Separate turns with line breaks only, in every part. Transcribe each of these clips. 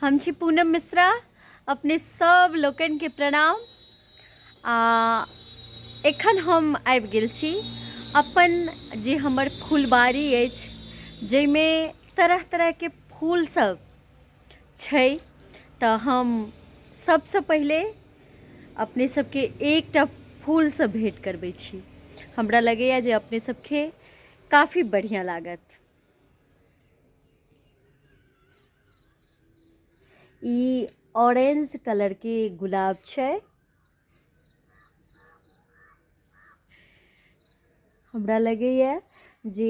हम छी पूनम मिश्रा। अपने सब लोकनिके प्रणाम। आ एखन हम आबि गेल छी अपन जे हमर फुलबाड़ी अछि, जाहिमे तरह तरहके फूल सब छै। तऽ हम सबसँ पहिले अपने सबके एकटा फूलसँ भेँट करबै छी। हमरा लगैए जे अपने सबके काफी बढ़िआँ लागत। ई ऑरेंज कलर के गुलाब छै। हमरा लगैए जे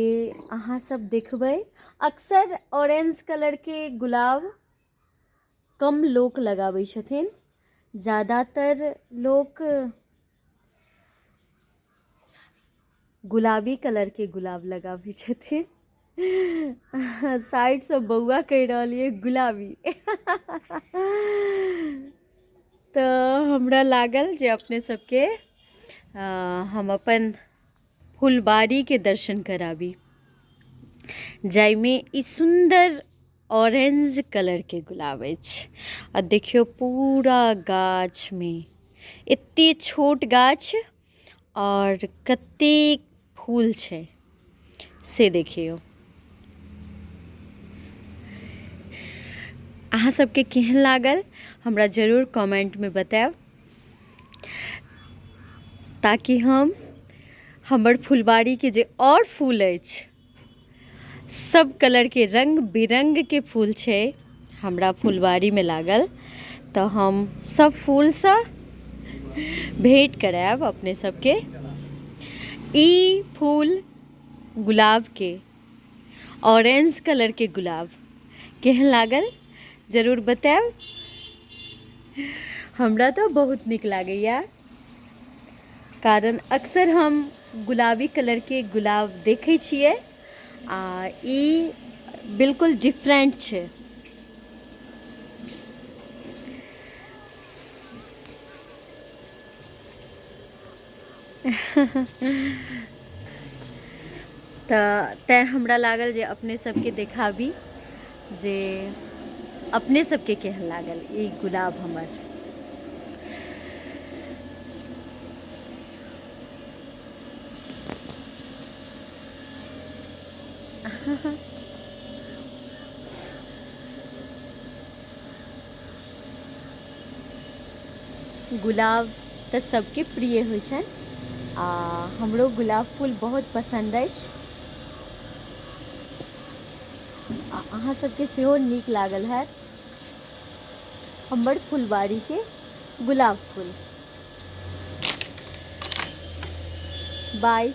अहाँ सब देखबै, अक्सर ऑरेंज कलर के गुलाब कम लोक लगाबै छथिन, ज्यादातर लोक गुलाबी कलरके गुलाब लगाबै छथिन। साइडसँ बौआ कहि रहल यऽ गुलाबी। तऽ हमरा लागल जे अपने सबके हम अपन फुलबाड़ीके दर्शन कराबी, जाहिमे ई सुन्दर ऑरेंज कलरके गुलाब अछि। आ देखियौ पूरा गाछमे एते छोट गाछ आओर कतेक फूल छै से देखियौ। अहाँ सबके केहन लागल हमरा जरूर कमेंटमे बतायब, ताकि हम हमर फुलबाड़ीके जे आओर फूल अछि, सब कलरके रङ्ग बिरङ्गके फूल छै हमरा फुलबाड़ीमे लागल, तऽ हम सब फूलसँ भेँट करायब अपने सबके। ई फूल गुलाबके, ऑरेंज कलरके गुलाब केहन लागल जरूर बतायब। हमरा तऽ बहुत नीक लागैए, कारण अक्सर हम गुलाबी कलरके गुलाब देखै छियै आ ई बिल्कुल डिफरेंट छै। तऽ तैँ हमरा लागल जे अपने सबके देखाबी जे अपने सबके केहन लागल ई गुलाब हमर। गुलाब तऽ सबके प्रिय होइ छनि आ हमरो गुलाब फूल बहुत पसन्द अछि आ अहाँ सबके सेहो नीक लागल हैत हमर फुलबाड़ीके गुलाब फूल। बाय।